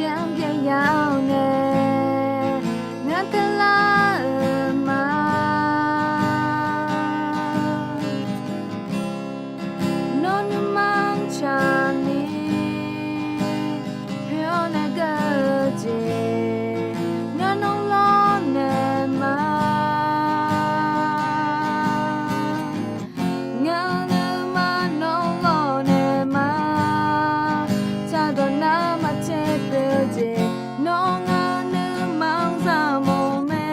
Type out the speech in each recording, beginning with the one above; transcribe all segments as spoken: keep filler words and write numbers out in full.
Yamq byaev yamq nae ngar teular-euq ma. Nawr nuima-anr tsaqni poeq-awr nae geur-eu jeq, ngar nawr lawrnaeq ma. Ngar nuima nawr lawrnaeq ma. Tsaqdawq nar maqtser poeq-eu jeq, nawr ngar nuima-anr zaqmawf mae.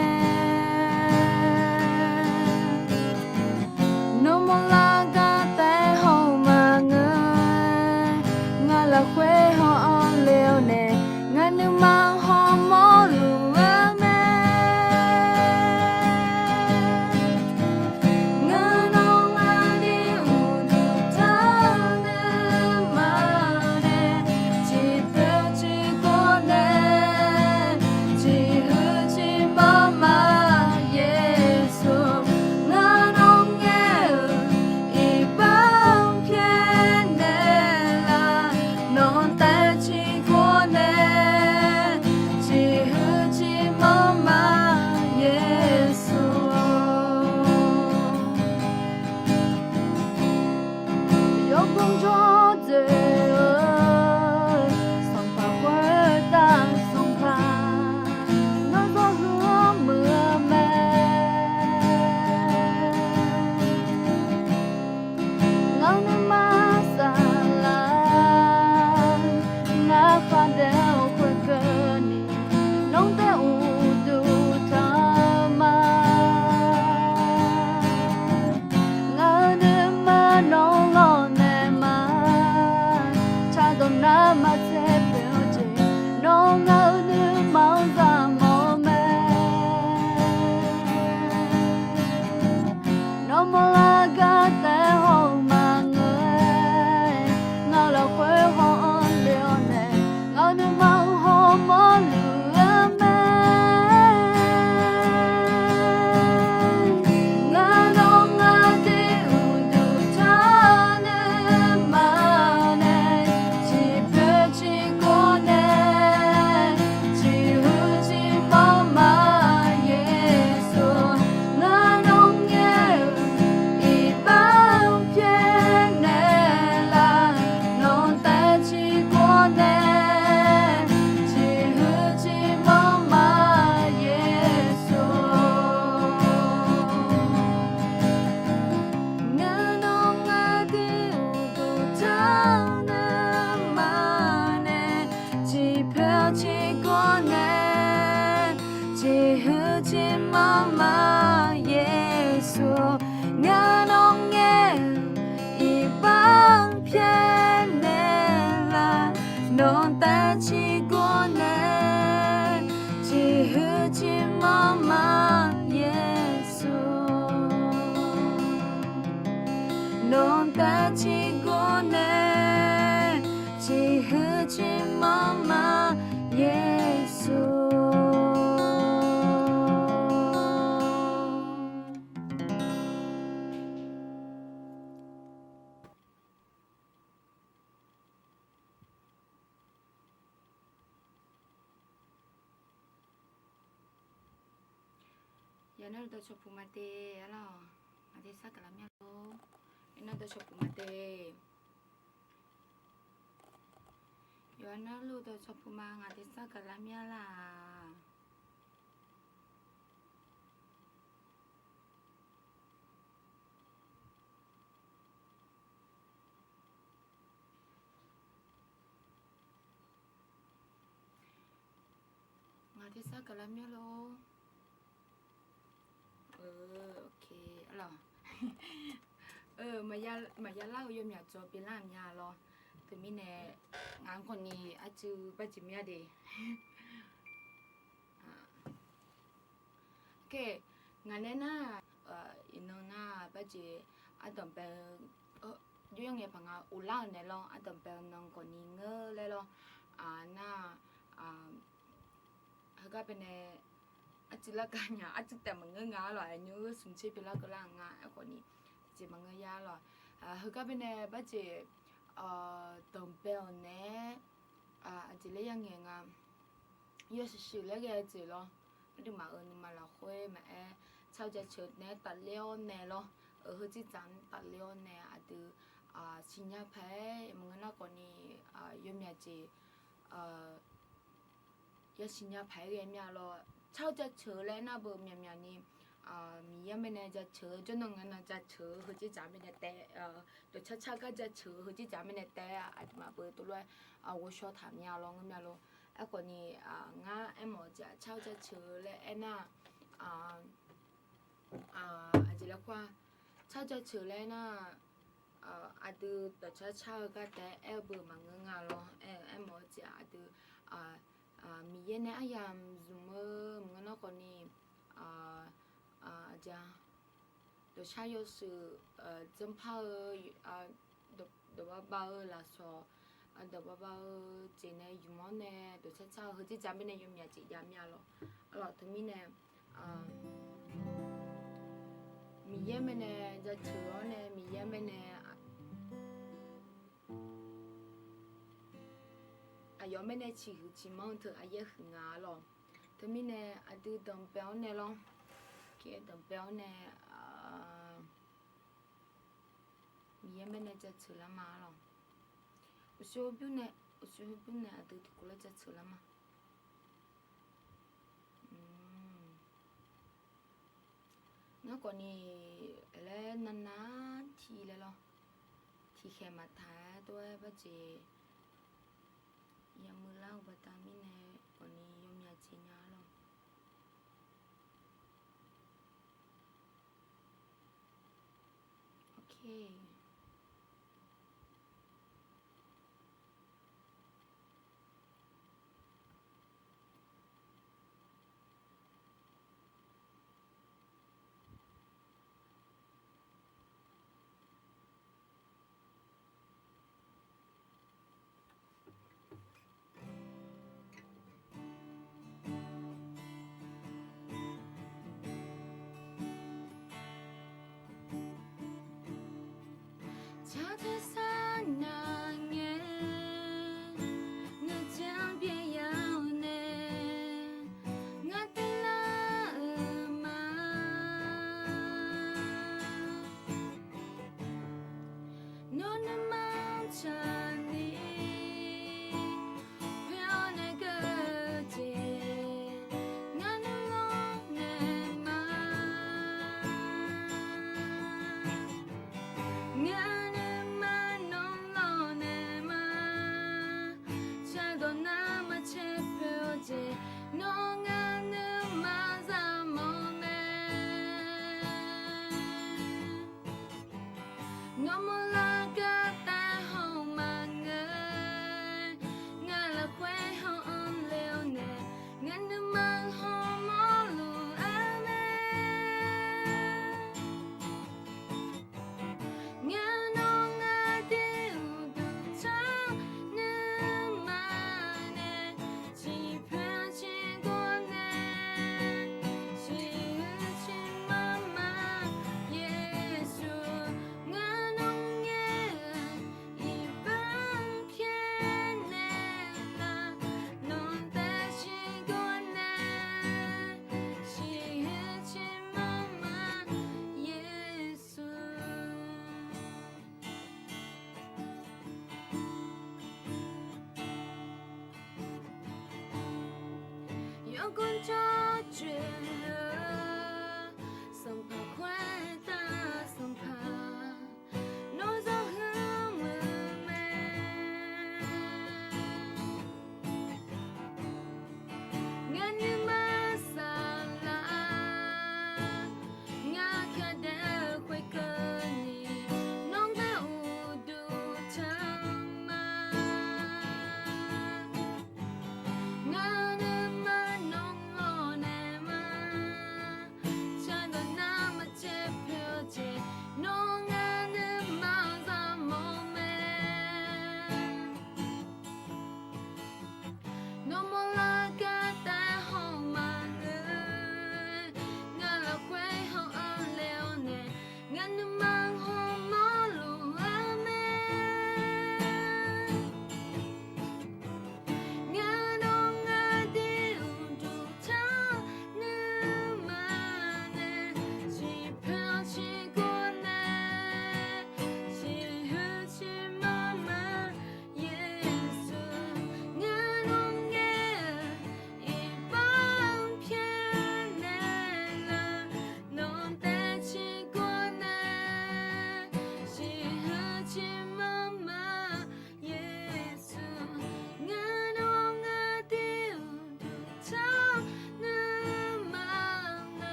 Nawmawr lar gar taef haw-eu maqngeur. Ngar lafkhoer haw-anr le-awr nae, ngar nuima hawmawr luf-eu mae. Ngar nawr ngar ni uqduq taq nuima nae, ciqpoeq ciqgawr nae, ciqhuiq ciqmanr ma Yeqsur. Ngar nawr ngaer-euq iqbax pyaeqnaeq laf, nawq taef ciqgawr nae, ciqhuiq ciqmanr ma Yeqsur. Yawganr jawr dzoeq-eu Sanqpaq khoertav Sanqpaq, nawr zawr heu-anr muiq-eu mae. Ngar nuima saflar, ngar khardaef-eu khoerkeuvni, nawr taef uqduq taq-eu ma. Ngar nuima nawr lawrnaeq ma. Tsaqdawq nar maqtser poeq-eu jeq, nawr ngar nuima-anr zaqmawf-eu mae. Nawmawr lar gar taef haw-eu maqngeur-aer, ngar lafkhoer haw-anr le-awr nae, ngar nuima-anr hawmawr luf-eu mae. Ngar nawr ngar ni uqduq taq nuima nae, ciqpoeq ciqgawr nae, ciqhuiq ciqmanr ma Yeqsur. Ngar nawr ngaer-euq iqbax pyaeqnaeq laf, nawq taef ciqgawr nae, ciqhuiq ciqmanr ma Yeqsur. Ngar nawr ngar ni uqduq taq nuima nae, ciqpoeq ciqgawr nae, ciqhuiq ciqmanr ma Yeqsur. Ngar nawr ngaer-euq iqbax pyaeqnaeq laf, nawq taef ciqgawr nae, ciqhuiq ciqmanr ma Yeqsur. Nawq taef ciqgawr nae, ciqhuiq ciqmanr ma Yeqsur. Yawqha navluf dawqcawq puq ma te, arlawq, ngaq te sar gaqlar mya lor. Yawqha navluf dawqcawq puq ma te. Yawqha navluf dawqcawq puq ma, ngaq te sar gaqlar mya laq. Ngaq te sar gaqlar mya lor. Arlawq, maqya lar-eu yawmyaq dzaw pyeuflar-euq mya lor. Teumirnae ngaq-anr khawfni arcuiv barjeq mya de. Ngaq nae nar, iqnan nar barjeq ardanqbae-eu, jawryar ngae paq nga uvlar-euq naeq lor, ardanqbae-eu nan khawfni ngeur laer lor. Nar, heugar baenae arcuiv lar gar nya, arcuiv taef maqngeur nga lor, aqnymr smq tser pyeuflar keuvlar nga, aerkhawfni tiqjeq maqngeur ya lor. Heugar baenae barjeq danqbae-euq naeq-aer Aqjeq laer ya ngaeq nga, yawshuif shuif laer ghae-eu jeq lawr. Aqduimaf-euq nuima lafkhoer maqaer, tsar-eu jaceuq nae tafler-awr nae lawr, heujeq dzaq-anr tafler-awr nae aqdui siqnya paq-aer maqngeur nar khawfni, yawmyaq jeq yasiqnya paq-aer ghae mir-a lawr. Tsar-eu jaceuq laer nar beu myaqmyaq ni, Miqyaer mirnae jaceuq-eu jawrnan ngae nan jaceuq-eu heujeq dzaq mirnae taef, dawqcar car gar jaceuq-eu heujeq dzaq mirnae taef-aer aqduimaf beu tov lof-aer ghovshaw taq mir-a lawr ngeur mir-a lawr. Aerkhawfni, ngar aermawf-eu jeq-aq tsar-eu jaceuq laer aernar, aqjeq laer khoer-a, tsar-eu jaceuq laer aernar, aqdui dawqcar car-eu gar taef-aer aer-eu beu maqngeur nga lawr. Aermawf-eu jeq-aq aqdui Miqyaer nae aryamq zmq-eu maqngeur nar khawfni, aqjeq-a, dawqshar yawshuif, janrpar-eu, dawqbav bav-eu lafsawq, dawqbav bav-eu jeq nae ymq-awr nae dawqcar car-eu heujeq dzaq mirnae yawmyaq jeq jav mir-a lawr. Arlawq teumirnae, Miqyaer mirnae jaceuq-awr nae Miqyaer mirnae aqyawf mirnae ciqhuiq ciqmanr-eu teu aqyaer huiq nga lawr. Teumirnae aqdui danqbae-awr nae lawr, danqbae-awr nae, Miqyaer mirnae jaceuq lar ma lawr. Uqshoe bymr nae, uqshoe bymr nae aqdui tiqkawv laer jaceuq lar ma. Ngar khawfni, laer navnav tiq laer lawr, tiqkhaeq maqtaq-aer tov-aer barjeq yameuq lar-eu baqda mirnae khawfni yawmyaq jeq nya lawr. Ok. Tsawrhaq tersar nar ngae, ngeur janr byaer ya-awr nae, ngar taelar-euq ma. Nawr nuima tsaqni, poer-awr nae geur-eu jeq, ngar nuirlanr naeq ma. Ngar nuima nawr lawrnaeq ma. Shardawq nar maqcaer poer-eu jeq, nawr ngar nuima zaqmawf mae. Nawr mawrlar gar taef haw maqngeur, ngar lafkhoer haw-anr le-awr nae, ngar nuima hawmawr luf-a mae. Ngar nawr ngar daef uqduq tsawr nuima nae, ciqpoer ciqgor nae, ciqhuiq ciqmanr ma. Yeqsur, ngar nawr ngaer-eu iqbax pyaeqnaeq lar, nawq taef ciqgor nae, ciqhuiq ciqmanr ma. Yeqsur. Yawganr jawrjoe-eu Sanqpaq, khoertav Sanqpaq, nawr zawr huiq muiq mae. Ngar nuima saflar, ngar kadaef-eu khoerkeuvni, nawr ngar uqduq taq ma. Ngar nuima nawr lawrnaeq ma.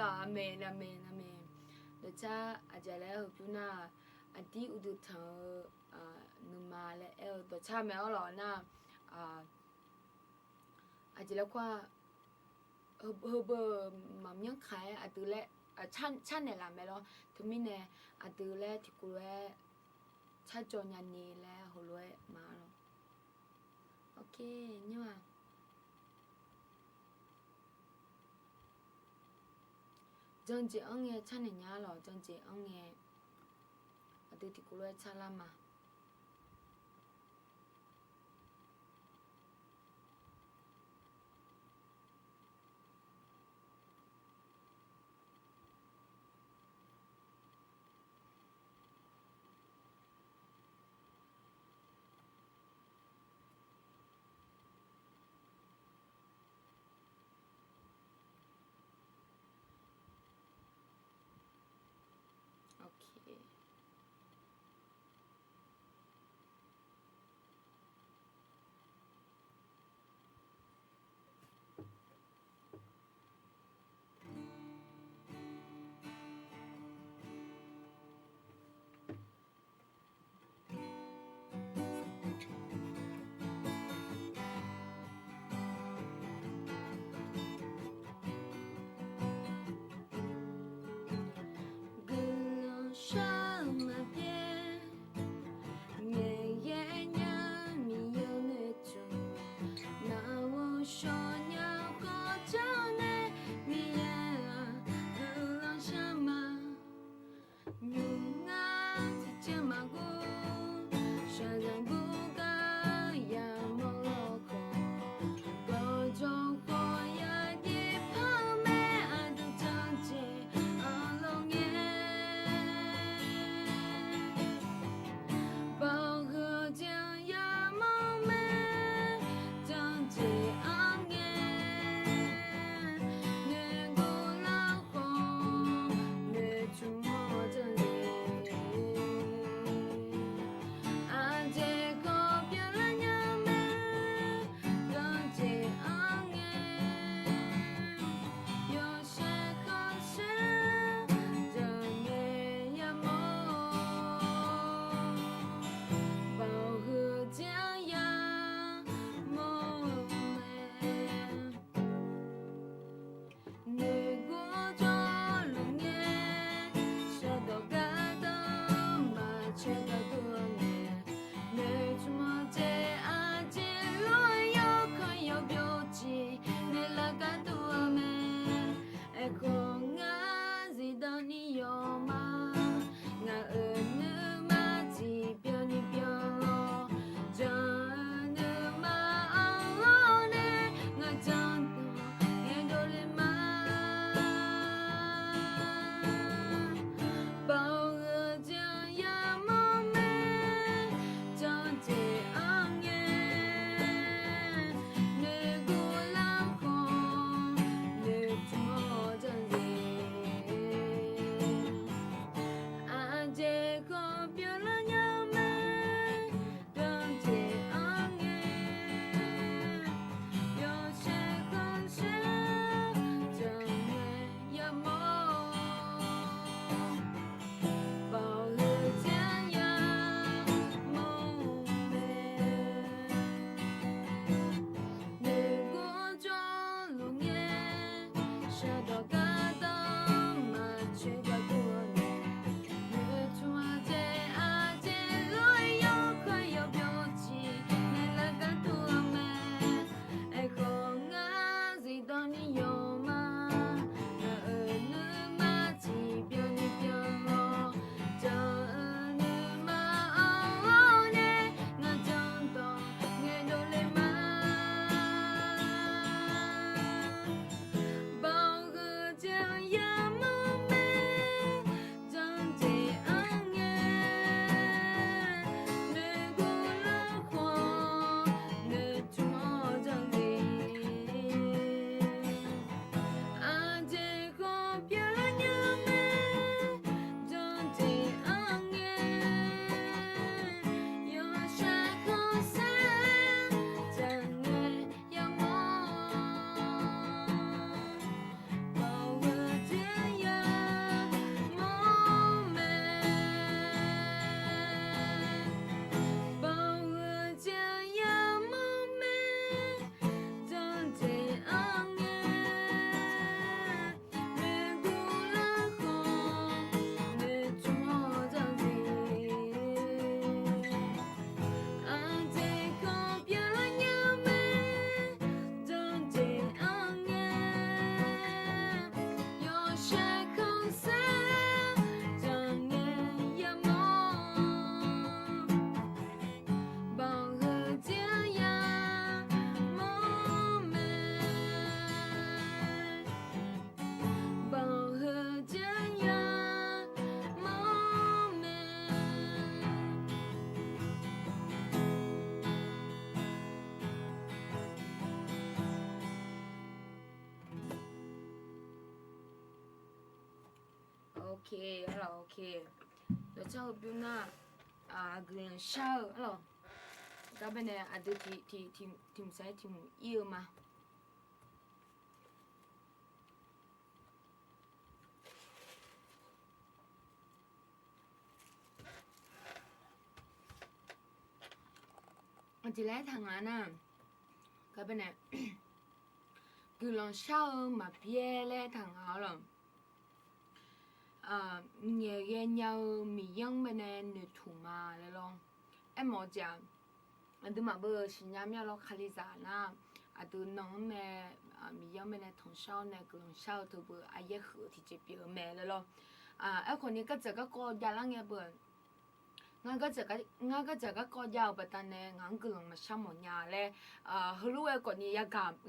Aqmeq, aqmeq, aqmeq. Dawqcar aqjeq laer heubyur nar, aqdir uqduq tanq-eu nuima laer aer-eu dawqcar mae-awr lawq nar, aqjeq laer kur-aq, heubeu maqmyanr kaq-aer aqdui laer carnaeq laf mae lawr. Teumirnae aqdui laer tiqkawv lof-aer carjawv nyani laer heulof-aer ma lawr. Ok, nymr-aq, janjeq anr ngae carnaeq nya lawq, janjeq anr ngae aqdui tiqkawv lof-aer carlar ma. Ok. Guiqlanq shar-eu maqbyaer, ngaeqghae nya Miqyaer-eu noeqtmq. Naqghawq shawq nya khawf janr nae, Miqyaer-aq guiqlanq shar ma. Nymq ngar tiqcaev maqgor, shaqzanq bur gar yamawr lawr khawf, gawqjawq khawf yagir par-eu mae. Aqdui janjeq anr lawr ngae, baoq huiq janr yamawr mae. Janjeq anr ngae, noeqgov lar khawf noeqtmq mawr janr le. Aqjeq khawf pyeuflar nya mae. Janjeq anr ngae, yawshaef khanqsaer janrnaeq yamawr, baoq huiq janr yamawr mae. Noeqgov jawrluf ngae, shardawq gardanr maqcaer gar dur-eu mae. Noeqtmq mawr jeq aqjeq lof-aer yawkhanq yawbyov jeq naeqlaf gar dur-eu mae. Aerkhawf ngar zifdan ni yawma, ngaq-euq nuima tiqbyan ni byan-awr, jan-eu nuima anr lawr nae, ngaq janr dawq ngaeqdov le ma. Baoq huiq janr yamawr mae. Janjeq anr ngae, noeqgov lar khawf noeqtmq mawr janr le. Aqjeq khawf pyeuflar nya mae. Janjeq anr ngae, yawshaef khanqsaer janrnaeq yamawr, baoq huiq janr yamawr mae. Noeqgov jawrluf ngae, shardawq gardanr maqcaer gar dur-eu mae. Noeqtmq mawr jeq aqjeq lof-aer yawkhanq yawbyov jeq naeqlaf gar dur-eu mae. Aerkhawf ngar zifdan ni yawma, ngaq-euq nuima tiqbyan ni byan-awr, jan-eu nuima anr lawr nae, ngaq janr dawq ngaeqdov le ma. Baoq huiq Ok, arlawq, ok. Dawqcar heu bymr nar, guiqlanq shar-eu arlawq. Gar baenae aqdui tiq, tiq, tiq, tiq mqsaer tiq mq ir-eu ma. Aqjeq laer taq nga nar, gar baenae guiqlanq shar-eu maqbyaer laer taq nga arlawq. Ngaeqghae nya-eu Miqyaer-anr baenae noeqtmq ma laer lawr. Aermawf-eu jeq-aq, aqduimaf beu siqnya mir-a lawr, Kalizaq nar, aqdui nan-anr mae, Miqyaer-anr baenae tanqshar-awr nae guiqlanq shar-eu teu beu aqyaer huiq-eu tiqjeq pyeuf-eu mae laer lawr. Aerkhawf ni gardzaq garkawv javlar ngae beu, ngar gardzaq garkawv jav-eu baqdanae ngaq-anr guiqlanq maqshar mawf nya laer, heulof-aer khawf ni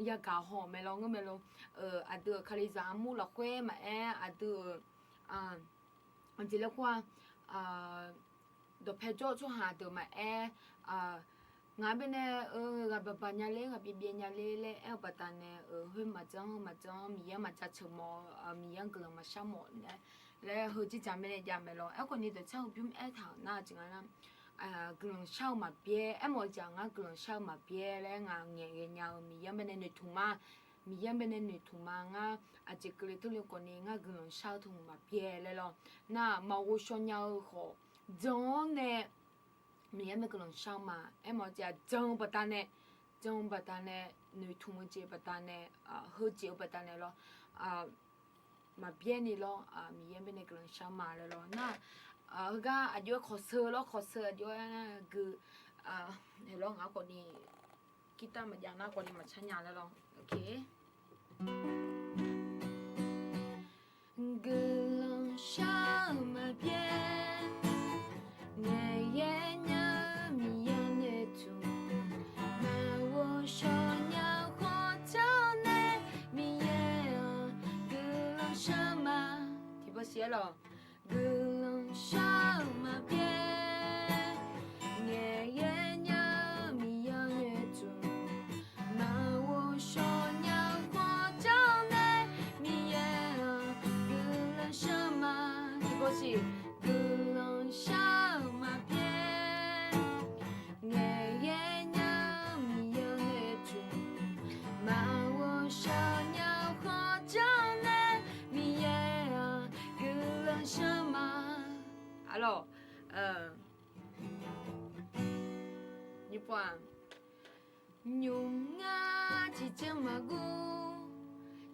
yagaq haw mae lawr, ngeur mae lawr. Aqdui-euq Kalizaq armur lafkhoer maqaer, aqdui-euq aqjeq laer khoer-a, dawqpae jawr-eu tsawrhaq deuq maqaer, ngaq-anr baenae ghaq baq baq nya ler, ghaq byaev byaev nya ler laer aer-eu baqdanae, khoer maqdzanr, heu maqdzanr, Miqyaer-anr maqjaceuq mawf, Miqyaer-anr guiqlanq maqshar mawf laer, laer heu dzerdzaq mae nae jav mae lawr. Aerkhawf ni dawqcar heu bymr aertaq-euq nar, aqjeq nga nar, guiqlanq shar-eu maqbyaer, aermawf-eu jeq-aq ngar guiqlanq shar-eu maqbyaer laer, ngaq ngaeqghae nya-eu Miqyaer-anr baenae noeqtmq ma, Miqyaer-anr baenae noeqtmq ma, ngar aqjeq keuvle teurle khawf ni ngar guiqlanq shar-eu teu maqbyaer laer lawr. Nar-aq, maqghovshaw nya-eu khawf, jan-awr nae Miqyaer-anr bae guiqlanq shar-eu ma. Aermawf-eu jeq-aq jan-eu baqdanae, jan-eu baqdanae, noeqtmq-eu jeq baqdanae, heujeq-eu baqdanae lawr, maqbyaer ni lawr, Miqyaer-anr baenae guiqlanq shar ma laer lawr. Nar-aq, heugar aqjox-aer khawqsheu lawr, khawqsheu aqjox-aer nar gui, lawr ngaq khawf ni, guitar maqjav nar khawf ni maqcar nya laer lawr. Ok. Guiqlanq shar-eu maqbyaer, ngaeqghae nya-eu Miqyaer noeqtmq, maqghovshaw nya-eu khawqjanr nae, Miqyaer-anr guiqlanq shar ma. Tiqpov siq-aer lawq. Guiqlanq shar-eu maqbyaer, ngaeqghae nya-eu Miqyaer noeqtmq, maqghovshaw nya-eu khawqjanr nae, Miqyaer-anr guiqlanq shar ma. Tiqpov siq, guiqlanq shar-eu maqbyaer, ngaeqghae nya-eu Miqyaer noeqtmq, maqghovshaw nya-eu khawqjanr nae, Miqyaer-anr guiqlanq shar ma. Arlawq, nymr-aq, nymr ngar tiqjeq maqguv,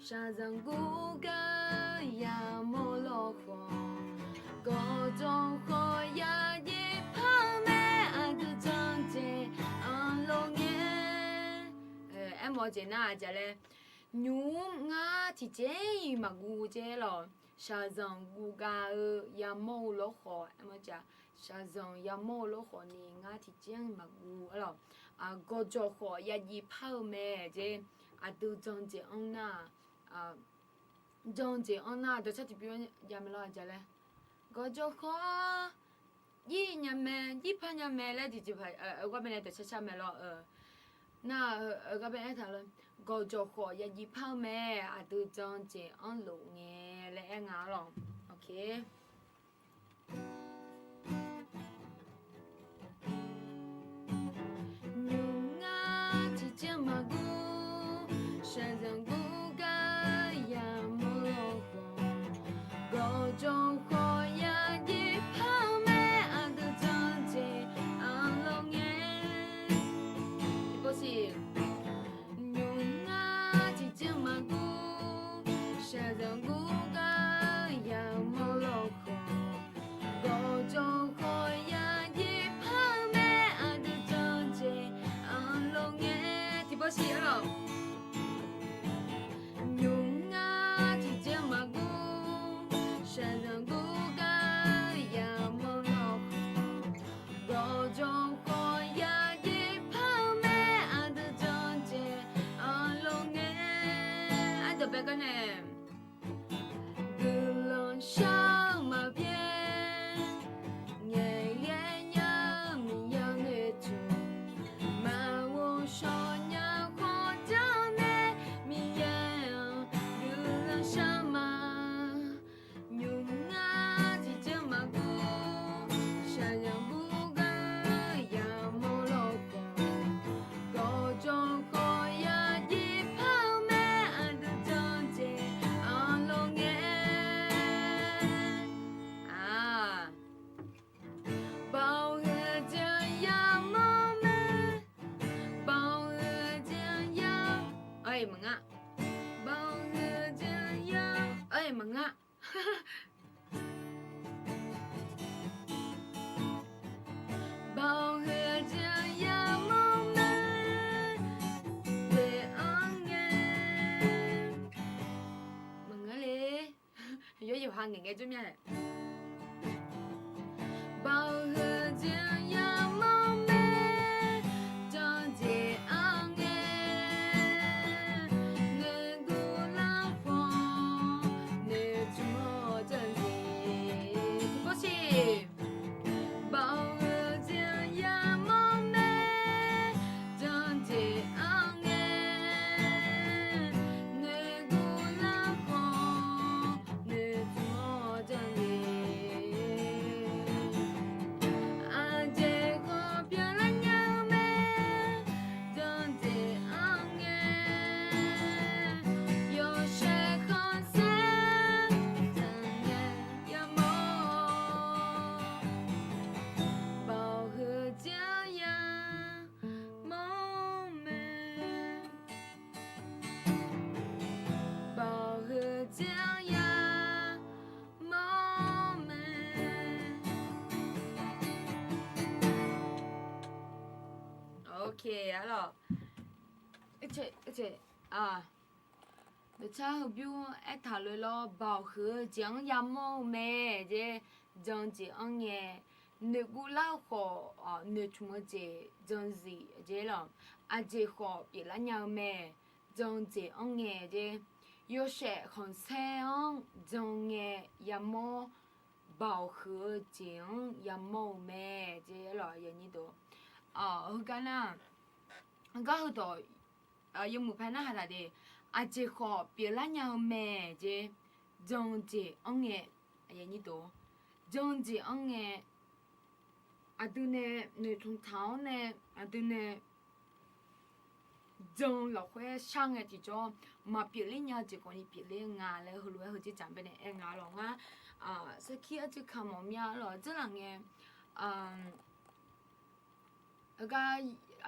shaqzanq guv gar yamawr lawkhawf, gawqjawq khawf yajiq par-eu mae, aqdui janjeq-anr lof ngae. Aermawf-eu jeq nar-aq, aqjeq laer, nymr ngar tiqjeq-iq maqguv jeq lawq, shaqzanq guv gar-eu yamawr-eu lawkhawf, aermawf-eu jeq-aq, shaqzanq yamawr-eu lawkhawf ni ngar tiqjeq-iq maqguv arlawq, gawqjawq khawf yajiq par-eu mae jeq, aqdui janjeq-anr nar, janjeq-anr nar dawqcar tiqbymr jav mae lawr, aqjeq laer, gawqjawq khawf jir nya mae, jir par nya mae laer tiqjeq paq, gar baenae dawqcar car mae lawr. Nar-aq, gar bae aertaq lawr, gawqjawq khawf yajiq par-eu mae, aqdui janjeq-anr lof ngae laer aer nga arlawq. Ok. Nymr ngar tiqjeq maqguv, shaqzanq guv gar yamawr lawkhawf, gawqjawq khawf yajiq par-eu mae, aqdui janjeq-anr lof ngae. Nymr ngar tiqjeq maqguv, shaqzanq guv gar yamawr lawkhawf, gawq Yawr yawqha ngaeq ngae jawr mya-aer. Baoq huiq jeq-anr yamawr mae, janjeq-anr ngae, noeqguv lar khawf, noeqtmq-awr janjeq. Tiqpov siq. Baoq huiq jeq-anr yamawr mae, janjeq-anr ngae, noeqguv lar khawf, noeqtmq-awr janjeq. Aqjeq khawf pyeuflar nya-eu mae, janjeq-anr ngae, yawshaef khanqsaer, janjeq yamawr-awr, baoq huiq jeq-anr yamawr mae. Baoq huiq jeq-anr yamawr mae. Ok, arlawq. Dawqcar heubymr aertaq lof-aer lawr, baoq huiq-eu jeq-anr yamawr-eu mae jeq, janjeq-anr ngae, noeqguv lar-eu khawf, noeqtmq-eu jeq janzif jeq lawq. Aqjeq khawf pyeuflar nya-eu mae, janjeq-anr ngae jeq, yawshaef khanqsaer-anr jan ngae yamawr, baoq huiq-eu jeq-anr yamawr-eu mae jeq lawq. Heugar nar, heugar heudawq yawmuiq paer narhaq taq de, aqjeq khawf pyeuflar nya-eu mae jeq, janjeq-anr ngae, janjeq-anr ngae, aqdui nae noeqtmq taq-awr nae, aqdui nae jan lafkhoer shar ngae tiqjawr, maqpyeufler nya-eu jeq khawfni pyeufler-eu nga laer heulof-aer heudzer dzaq bae nae aer nga lawq. Ngar sarkir arcuiv kamq mya lawq, dzeurlaf ngae, heugar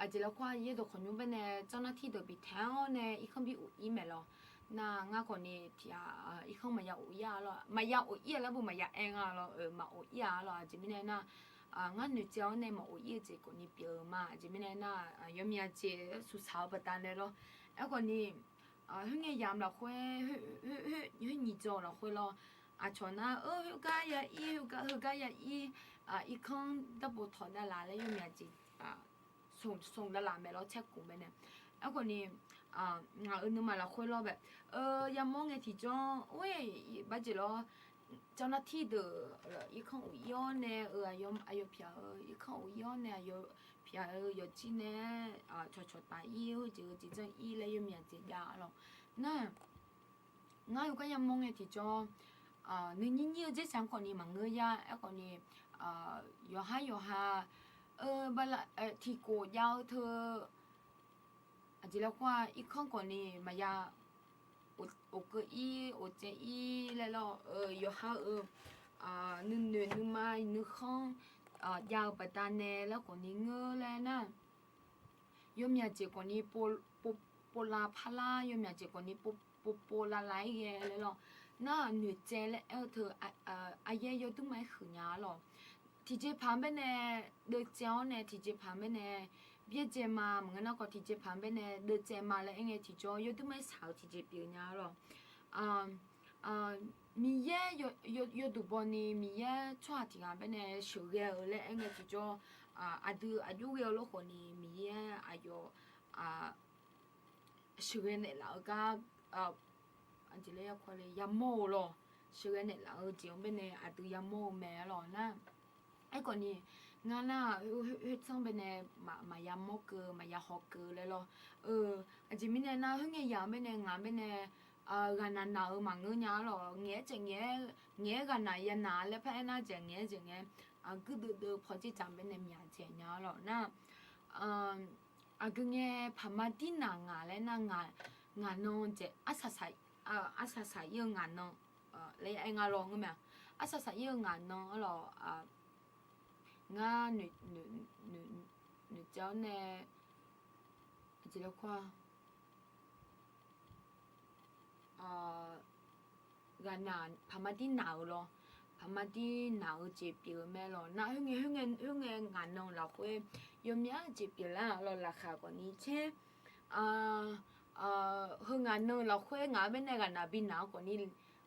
aqjeq lafkhoer yaerdawq khawqnymr bae nae janrnar tir deuq bitaeq-awr nae irkanr bi of ir mae lawq. Nar ngar khawfni tiq ghaq irkanr maqya of ir-a lawq, maqya of ir-a laer bo maqya aer nga lawq, maqof ir-a lawq. Aqjeq mirnae nar, ngar noeqtsaev-awr nae maqof ir-eu jeq khawfni pyeuf-eu ma. Aqjeq mirnae nar, yawmya jeq suqsaq-eu baqdanae lawr. Aerkhawfni, khoerngae yamq lafkhoer, khoer nyiq dzaw lafkhoer lawr, aqcawq nar-eu khoergar ya ir, heugar ya ir, irkanr darbo tawq davlaf laer yawmya jeq smq davlaf mae lawr, caerkhof bae nae. Aerkhawfni, ngaq-euq nuima lafkhoer lawr bae, yamawr ngae tiqjawr, or, barjeq lawr, janrnar tir deuq irkanr of ir-awr nae, aqyawf pyaq-eu irkanr of ir-awr nae, aqyawf pyaq-eu yawqjir nae cawqcawq taf ir, heujeq-eu jeq janr ir laer yawmya jeq jav lawq. Nar, ngar yawgar yamawr ngae tiqjawr, nuinyir nyir-eu dzersaq khawfni maqngeur ya. Aerkhawfni, yawqhar yawqha, tiqkhof jav-eu teu, aqjeq lafkhoer-aq irkanr khawfni maqya of keuv ir, of tsaev ir laer lawr, yawqha-euq nuinoeq nuima nuikhanr jav-eu baqdanae laer khawfni ngeur laer nar, yawmya jeq khawfni pov, pov, pov lav par lar, yawmya jeq khawfni pov, pov, pov lav lav ir ghae laer lawr. Nar-aq noeqtsaev laer aer-eu teu, aqyaer yawdmr ma-aer huiq nya-a lawq. Tiqjeqpaq-anr bae nae deuvtsaev-awr nae, tiqjeqpaq-anr bae nae byaerdzae ma, maqngeur nar khawf tiqjeqpaq-anr bae nae deuvtsaev ma laer aer ngae tiqjawr, yawdmr ma-aer shaq-eu tiqjeq pyeuf nya-a lawq. Miqyaer yawduq bawni Miqyaer tsawrhaq tiq ghaq bae nae sheuqghae-eu laer aer ngae tiqjawr, aqdui aqjox ghae-eu lor khawfni Miqyaer aqyawf sheuqghae naeqlaf-eu gar, aqjeq laer yamawr-eu lawq. Sheuqghae naeqlaf-eu jeq-anr bae nae aqdui yamawr-eu mae lawq nar. Aerkhawfni, ngar nar-aq, khoertsanr bae nae maqya mawr keuv, maqya haw keuv laer lawr. Aqjeq mirnae nar, khoerngae yamq-anr bae nae ngaq-anr bae nae ghaqnaq naq-euq maqngeur nya-a lawq. Ngaeq-aer jeq ngaeq-aer, ngaeq-aer ghaqnaq yanaq laer par aernar jeq ngaeq-aer jeq ngae, guirdeuv deuv paw dzerdzaq bae nae myaq dzaeq nya-a lawq nar. Aqgeu ngae paqma dir naq ngaq laer nar, ngaq nan jeq arsaq saq ir-eu ngaq nan laer aer nga lawq ngeur mae. Arsaq saq ir-eu ngaq nan-anr lawq, ngar noeqtsaev-awr nae, aqjeq lafkhoer-a, ghaqnaq paqma dir naq-euq lawr, paqma dir naq-eu jeq pyeuf-eu mae lawq nar. Khoerngae, khoerngae, khoerngae ngaq nan lafkhoer yawmya jeq pyeuflar lawq. Laqkhaq khawfni caer, heu ngaq nan lafkhoer ngaq-anr bae nae ghaqnaq bi naq-eu khawfni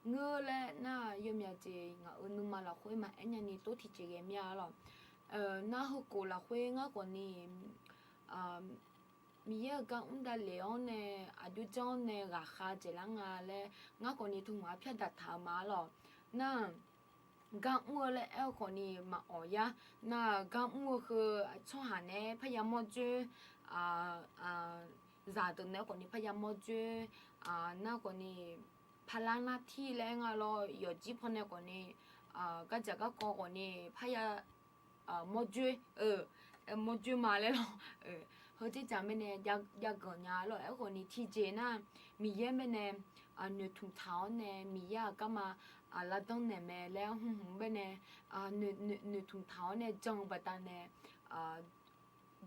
ngeur laer nar-aq, yawmyaq jeq ngaq-euq nuima lafkhoer maqaer nyani tov tiqjeq ghae mir-a lawq. Nar heukhof lafkhoer ngar khawfni Miqyaer-euq gar mr davlef-awr nae aqjox janr nae ghaqkhav dzaeqlar nga laer ngar khawfni tmq-aq pyar daqtaq-eu ma lawq. Nar-aq, gar mr-eu laer aer-eu khawfni maqawq yar. Nar-aq, gar mr-eu heu tsawrhaq nae parya mawr dzoer, zaqdeuq nae khawfni parya mawr dzoer, nar khawfni paqlar nar tir laer aer nga lawr, yawqjir pawnae khawfni gardzaq garkawv khawfni parya mawr dzoer, mawr dzoer ma laer lawr. Heu dzerdzaq mirnae jav ganq nya lawr. Aerkhawfni tiqjeq nar, Miqyaer mirnae noeqtmq taq-awr nae Miqyaer-aq garma lavdanr naeq mae laer hmq hmq mirnae noeqtmq taq-awr nae jan-eu baqdanae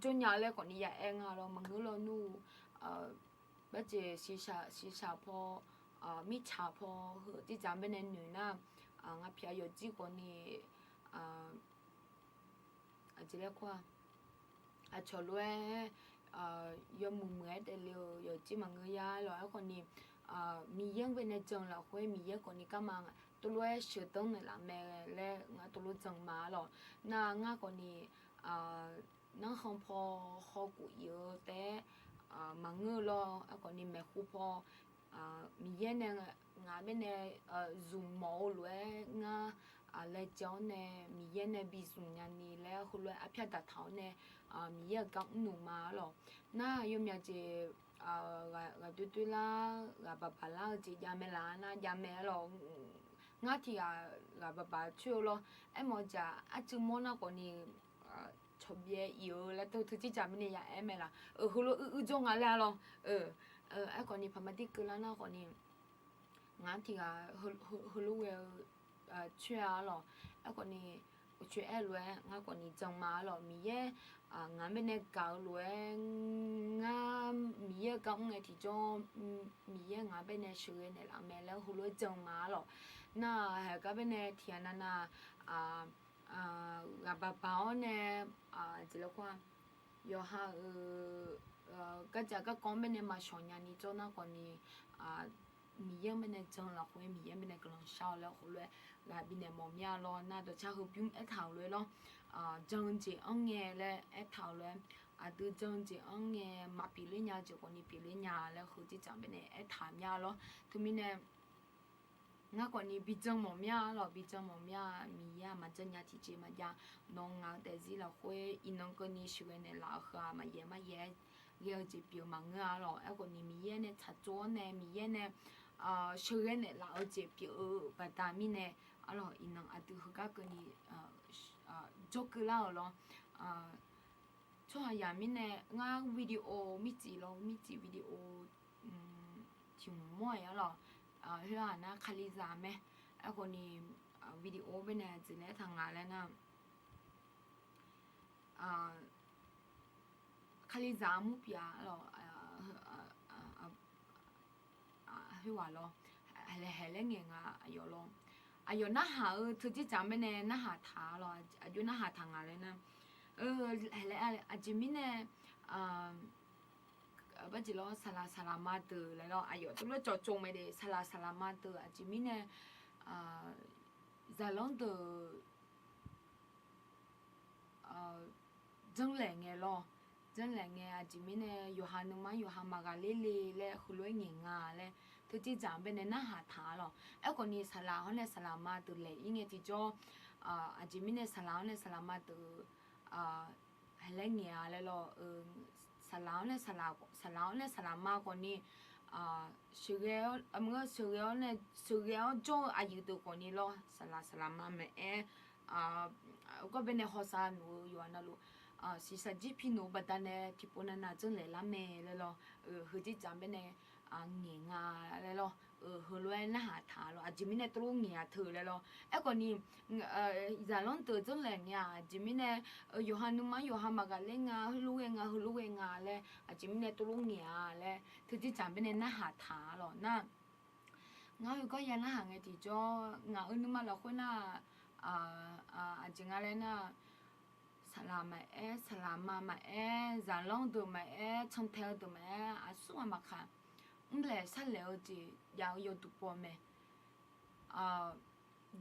jawrnya laer khawfni ya aer nga lawr. Maqngeur lawr nmr, barjeq shiqshaq paw, mirtsaq paw heu dzerdzaq mirnae noeq nar, ngaq pyaq yawqjir khawfni aqjeq laer kawr-a, aqcawq lof-aer yawmuiq muiq-aer daefle-eu yawqjir maqngeur yar lawq. Aerkhawfni Miqyaer-anr baenae jan-eu lafkhoer Miqyaer khawfni garma tov lof-aer sheuqdanr naeqlaf mae laer ngar tov lof jan ma lawq. Nar ngar khawfni narkhan paw hawkhof ir-eu taef-aer maqngeur-eu lawr. Aerkhawfni maeqhu paw Miqyaer nae ngaq mirnae zmq mawf-eu lof-aer ngar laejae-awr nae Miqyaer nae bi zmq nyani laer heulof-aer arpyar daqtaq-awr nae Miqyaer-euq gar mrnuq ma lawq. Nar yawmyaq jeq ghaqdoer doer lar ghaq baq baq lar-eu jeq jav mae laf nar jav mae lawq. Ngar tiq ghaq ghaq baq baq coer-eu lawr. Aermawf-eu jeq arcuiv mawr nar khawfni cawqbyaev ir-eu laer teu teu dzerdzaq mirnae ya aer mae laf. Heulof uir uir jawr nga laer-a lawr. Aerkhawfni paqma dir keuvlar nar khawfni ngaq-anr tiq ghaq heulof ghae-eu coer-a lawq. Aerkhawfni uqcoer aer lof-aer ngar khawfni jan ma lawq. Miqyaer ngaq mirnae gaq-eu lof-aer ngar Miqyaer-euq gar mr ngae tiqjawr, Miqyaer ngaq baenae sheuqghae naeqlaf mae laer heulof-aer jan ma lawq. Nar-aq, haeq gar baenae tiq ghaq navnav ghaq baq baq-awr nae jeq laer kawr-a, yawqha-euq gardzaq garkawv-anr baenae maqshawq nyani jawr nar khawfni Miqyaer-anr baenae jan lafkhoer Miqyaer-anr baenae guiqlanq shar-awq laer heulof-aer ghaq bifnaeq mawf mir-a lawr. Nar dawqcar heubymr aertaq-euq lof-aer lawr, jan-eu jeq-anr ngae laer aertaq-euq lof-aer, aqdui jan-eu jeq-anr ngae maq pyeufler nya-eu jeq khawfni pyeufler nya laer heu dzerdzaq baenae aertaq mir-a lawr. Teumirnae ngar khawfni bijan mawf mir-a lawq, bijan mawf mir-a. Miqyaer-aq maqjan nya tiqjeq maqjav. Nawq-eu ngaq-eu daefzir lafkhoer iqnan keuvni sheuqghae naeqlaf-eu heu-aq maqyaef maryaef-aer ghae-eu jeq pyeuf maqngeur-a lawq. Aerkhawfni Miqyaer nae tsaqtsov-awr nae Miqyaer nae sheuqghae naeqlaf-eu jeq pyeuf-eu baqda mirnae, arlawq iqnan aqdui heugar keuvni jawrkeuv lar-euq lawr. Tsawrhaqzaq mirnae ngar video mircif lawr, mircif video tiq hmq mawr-aer arlawq, khoer-aq nar Kalizaq mae. Aerkhawfni video baenae aqjeq laer aertaq nga laer nar, Kalizaq armur pyeuf-a lawq, khoerghaq lawr, haelae ngaeq nga aqyawf lawr. Aqyawf narhaq-eu teudzerdzaq mirnae narhaq taq-a lawq, aqjox narhaq taq nga laer nar, haelae aqjeq mirnae barjeq lawr saqlaq saqlaqma deuq laer lawr, aqyawf teulof cawqcawq mae de, saqlaq saqlaqma deuq aqjeq mirnae zaqlanr deuq janrlaeq ngae lawr, janrlaeq ngae aqjeq mirnae yawqha nuima yawqha maqghaqler le laer heulof-aer ngaeq nga laer teudzerdzaq baenae narhaq taq-a lawq. Aerkhawfni saqlaq hawr nae saqlaqma deuq laeq-ir ngae tiqjawr, aqjeq mirnae saqlaq hawr nae saqlaqma deuq haelae ngaeq-a laer lawr, saqlaq-anr nae saqlaq-anr nae saqlaqma khawfni sheuqghae-awr, sheuqghae-awr jawr-eu aqyuif deuq khawfni lawr, saqlaq saqlaqma maqaer, gawr bae nae hawsav noeq-eu yawqha navluf, shiqshaq jir pi noeq-eu baqdanae tiqpov navnav janrlaeq lar mae laer lawr, heu dzerdzaq bae nae ngaeq nga laer lawr, heulof-aer narhaq taq-a lawr, aqjeq mirnae teulof ngaeq-a teu laer lawr. Aerkhawfni zaqlanr deuq janrlaeq ngae-aq, aqjeq mirnae yawqha nuima yawqha maqghaqler nga, heulof ghae nga, heulof ghae nga laer aqjeq mirnae teulof ngaeq-a laer teudzerdzaq bae nae narhaq taq-a lawq nar, ngar heugawr ya narhaq ngae tiqjawr ngaq-euq nuima lafkhoer nar, aqjeq nga laer nar, saqlaq maqaer, saqlaqma maqaer, zaqlanr deuq maqaer, cantae-eu deuq maqaer, aqsur ghaq maqkaq, mrlaeq sharlaeq-eu jeq jav-eu yawduq pov mae.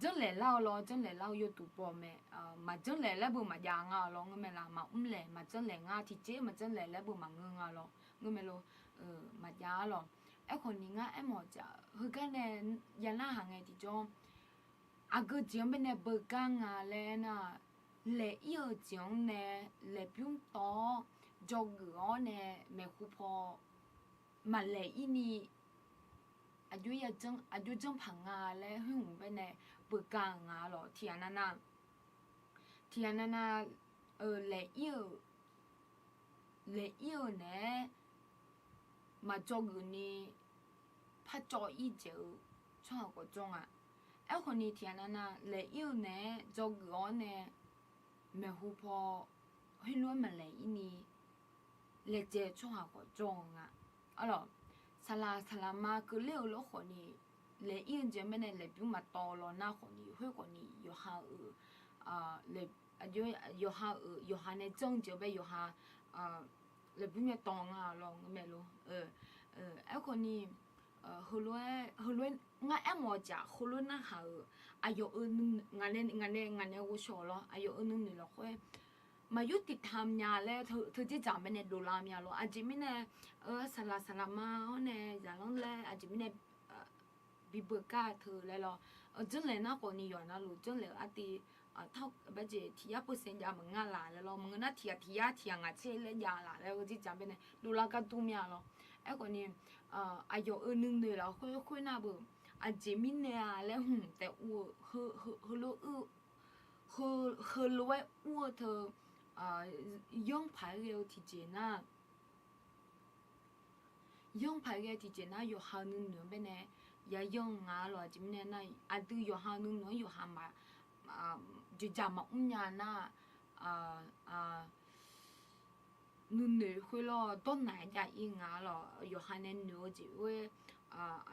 janrlaeq lar-eu lawr, janrlaeq lar-eu yawduq baw mae. Maqjanrlaeq laer beu maqjav nga-eu lawr ngeur mae laf, maqmr laeq maqjanrlaeq nga, tiqjeq maqjanrlaeq laer beu maqngeur nga lawr ngeur mae lor. Maqjav-a lawr. Aerkhawf ni ngar aermawf-eu jeq heugar nae ya narhaq ngae tiqjawr, aqgeu jeq-anr baenae beugar nga laer aernar, laeq-ir-eu jeq-anr nae laeqbymr tawv-awr, dzawgeuf-awr nae maeqhu paw maqlaeq-ir ni, aqjox janrpaq nga laer khoerhmq baenae beugar-eu nga lawr. Tiqghaq navnav, tiqghaq navnav, laeq-ir-euq, laeq-ir-eu naeq-aer maqdzawgeuf ni par cawv-ir dzaeq-eu tsawrhaq khawf jawr nga. Aerkhawf ni tiqghaq navnav laeq-ir-eu naeq-aer dzawgeuf-awr nae maeqhu paw heulof-aer maqlaeq-ir ni laejae tsawrhaq khawf jawr-eu nga. Arlawq, saqlaq saqlaqma keuvler-eu lawr khawf ni, laeq-ir-eu jeq-anr baenae laeqbymr maqtawv law nar khawf ni, khoer khawf ni yawqha-euq, yawqha-euq yawqha nae janr-eu jeq-anr bae yawqha laeqbymr myav tawv nga lawr ngeur mae lor. Aerkhawf ni, heulof-aer ngar aermawf-eu jeq heulof narhaq-euq, aqyawf-euq ngaq nae ngaq nae ngaq nae ghovshaw lawr, aqyawf-euq nuinoeq lafkhoer maqyur tiqtam nya laer teu jeqdzaq baenae dovlar mya lawr. Aqjeq mirnae, saqlaq saqlaqma-awr nae zaqlanr laer aqjeq mirnae bibeugar teu laer lawr. Janrlaeq nar khawf ni yawqha navluf janrlaeq-eu artiv, barjeq tiq yar percent jav maqngeur laf laer lawr, maqngeur nar tiq ghaq tiq yar tiq ghaq ngaq tser laer jav laf laer-eu jeqdzaq baenae dovlar gar dur mya lawr. Aerkhawf ni, aqyawf-euq nuinoeq lafkhoer khoernar beu, aqjeq mirnae-a laer hmq taef ur-eu, heulof-aer ur-eu teu, yanr paq-aer ghae-eu tiqjeq nar, yanr paq-aer ghae-eu tiqjeq nar yawqha-eu nuinoeq-anr baenae yayanr nga lawr. Aqjeq mirnae nar aqdui yawqha-eu nuinoeq-anr yawqha maq, jeqdzaq maqmr nya nar, nuinoeq khoerlawr dawrnaq-aer jav-ir nga lawr. Yawqha nae noeq-eu jeq khoer,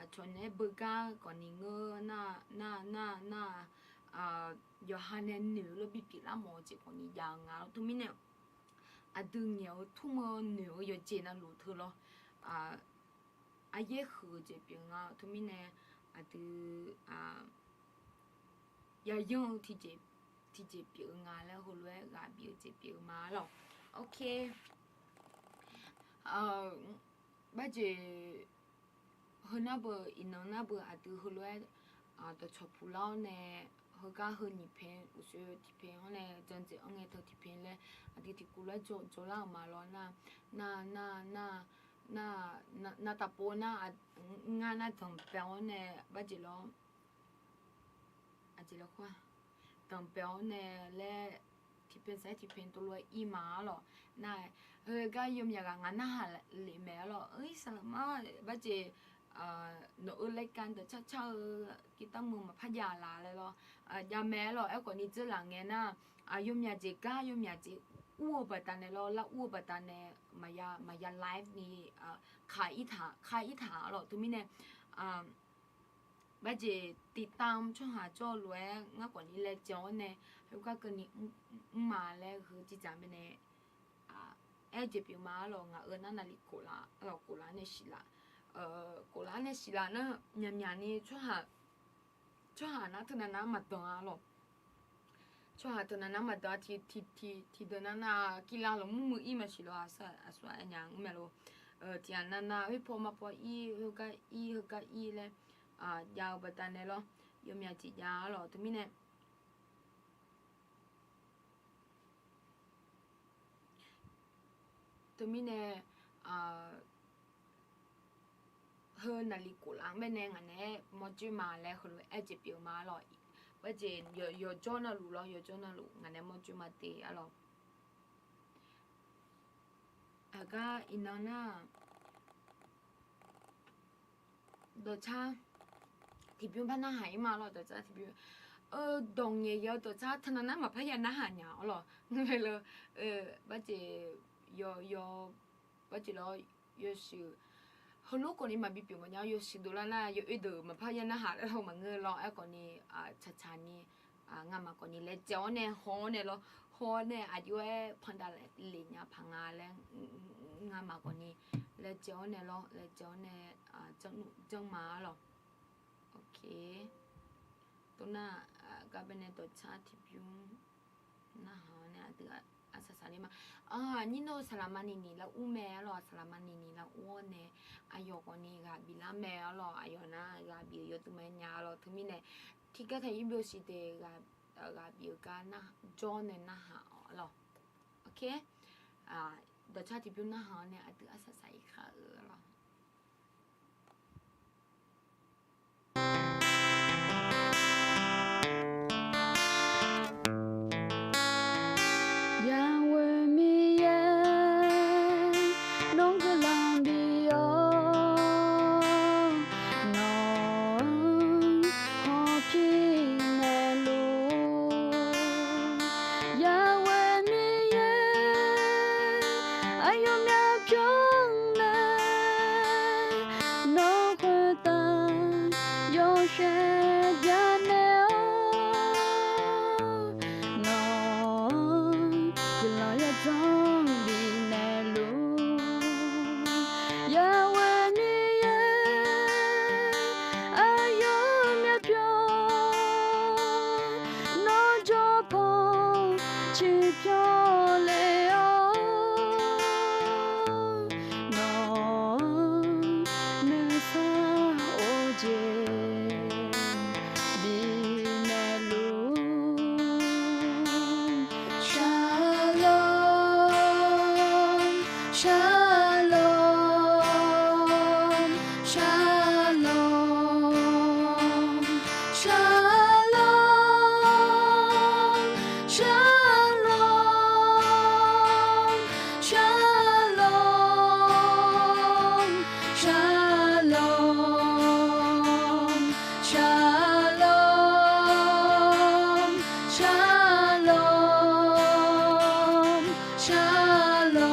aqcawq naeq-aer beugar khawf ni ngeur nar, nar nar nar, yawqha nae noeq-eu lawr bipyeuf lar mawf-eu jeq khawf ni jav-eu nga lawr. Teumirnae aqdui ngaeq-eu tmr-eu noeq-eu yawqjeq navluf teu lawr, aryaer huiq-eu jeq pyeuf nga. Teumirnae aqdui yayanr-eu tiqjeq pyeuf-eu nga laer heulof-aer ghaq bif-eu jeq pyeuf-eu ma lawr. Ok. Barjeq heu nar beu iqnan nar beu aqdui heulof-aer dawqcawq puq lar-awr nae, heugar heu nyiq pae uqshoe tiq pae-anr nae jan dzaeq-anr ngae teu tiq pae laer aqdui tiqkuv lof-aer jawr jawrlar-euq ma lawr nar, nar nar nar nar nar taqpov nar, ngar nar danqbae-awr nae barjeq lawr, aqjeq lawr khoer-aq, danqbae-awr nae laer tiq pae saq-aer tiq pae tov lof-aer ir ma-ar lawq. Nar, heugar yawmyaq ghaq ngaq narhaq lef mae-ar lawq. Saqlaqma barjeq, nawq-euq laerkar dawqcar car-eu กีตาร์ meuq maqpar jav laf laer lawr, jav mae-ar lawq. Aerkhawf ni dzeurlaf ngae nar, yawmyaq jeq gar yawmyaq jeq ur-eu baqdanae lawr, lar ur-eu baqdanae maqya maqya live ni kaq ir taq kaq ir taq-ar lawq. Teumirnae barjeq ติดตาม tsawrhaq jawr-eu lof-aer ngar khawf ni laejae-awr nae heugar keuvni mr ma laer heu jir dzaq mae nae, aer jeq pyeuf ma-ar lawq. Ngaq-euq nar naqli khof laf-ar lawq, khof laf-ar nae siqlaf, khof laf-ar nae siqlaf nar myaqmyaq ni tsawrhaq, tsawrhaq nar teunav nav-anr maqdanq-a lawq. Tsawrhaq teunav nav-anr maqdanq-a, tiqdeuq nav nav-aq กีฬา lawqmur muiq ir maqsiq lawq, aqsur aqnyaf-anr mae lawq. Tiqghaq nav nav khoer paw ma paw ir, heugar ir, heugar ir laer jav-eu baqdanae lawr, yawmyaq jeq jav-ar lawq. Teumirnae Teumirnae heu naqli khof laf-anr baenae ngaq naeq-aer mawrjoer ma laer heulof-aer aer jeq pyeuf ma-ar lawq. Barjeq yawqjawr navluf lawr, yawqjawr navluf ngaq naeq-aer mawrjoer ma te-ar lawq. Aqgar iqnan nar dawqcar tiqbymr par narhaq ir ma lawr, dawqcar tiqbymr. Dawq ngaeq ya-eu dawqcar teunav nar maqpar ya narhaq nya-ar lawq. Ngeur mae lawr, barjeq yawq yawq, barjeq lawr, yawshuif heulof khawf ni maqbi pyeuf mawf nya-ar, yawshuif dovlar nar yawoe deuq maqpar ya narhaq laer lawr maqngeur lawr. Aerkhawf ni tsaqtsaq ni ngamaf khawf ni laejae-awr nae haw-awr nae lawr, haw-awr nae aqjox-aer pandav lef nya paq nga laer ngamaf khawf ni laejae-awr nae lawr, laejae-awr nae janr ma-ar lawq. Ok. Tov nar, gar baenae dawqcar tiqbymr narhaq-awr nae aqdui arsaq saqler ma. Nyir nar-eu saqlaqma niqniq lar ur mae arlawq. Saqlaqma niqniq lar ur-awr nae aqyawf khawfni ghaq biflar mae arlawq. Aqyawf nar ghaq bif-euq yawduq mae nya arlawq. Teumirnae tiqgar taq ir byov siq de, ghaq bif-eu gar jawr nae narhaq-awq arlawq. Dawqcar tiqbymr narhaq-awr nae aqdui arsaq saqler kar-eu arlawq. Yawqha-euq Miqyaer, nawr guiqlanq bif-awr, nawq-anr hawpir naeqluf. Yawqha-euq Miqyaer, aqyawf myavpyawr nae nawq khoertav yawshaef byanaeq-awr, nawq-anr guiqlanq yawdzanr bifnaeq luf. Yawqha-euq Miqyaer, aqyawf myavpyawr nawr jawr paw ciqpyawr le-awr, nawq-anr nuisar of jeq bifnaeq luf. Shalom, shalom, shalom, shalom, shalom, shalom, shalom, shalom, shalom, shalom.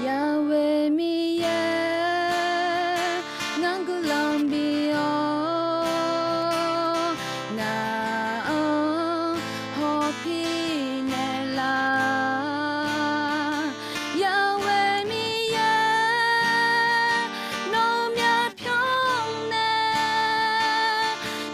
Yawqha-euq Miqyaer, ngar guiqlanq bif-awr, ngaq-anr hawpir naeqlaf. Yawqha-euq Miqyaer, nawr-eu myavpyawr nae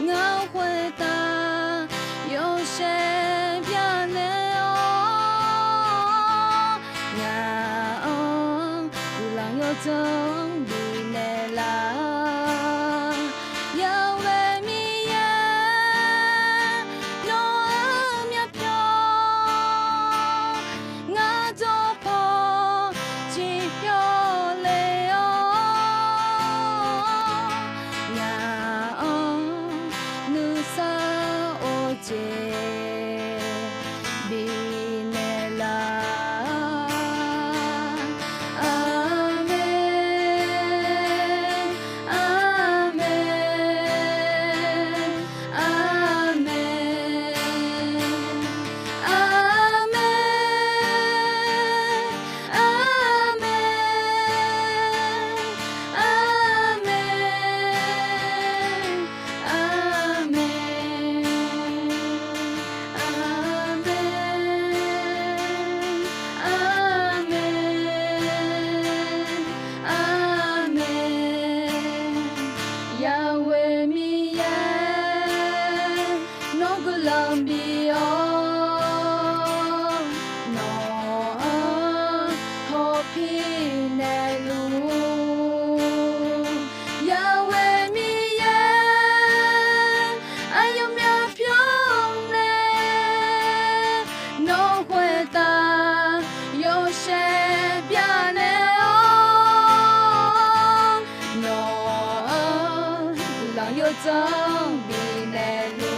ngaq-anr khoertav yawshaef byanaeq-awr, ngaq-anr guiqlanq yawdzanr bifnaeq laf. Yawqha-euq Miqyaer, nawr-eu myavpyawr ngar jawr paw ciqpyawr le-awr, ngaq-anr nuisar of jeq bifnaeq laf. Aqmeq, aqmeq, aqmeq, aqmeq, aqmeq, aqmeq, aqmeq, aqmeq, aqmeq, aqmeq. Yawqha-euq Miqyaer, nawr guiqlanq bif-awr, nawq-anr hawpir naeqluf. Yawqha-euq Miqyaer, aqyawf myavpyawr nae nawq khoertav yawshaef byanaeq-awr, nawq-anr guiqlanq yawdzanr bifnaeq luf.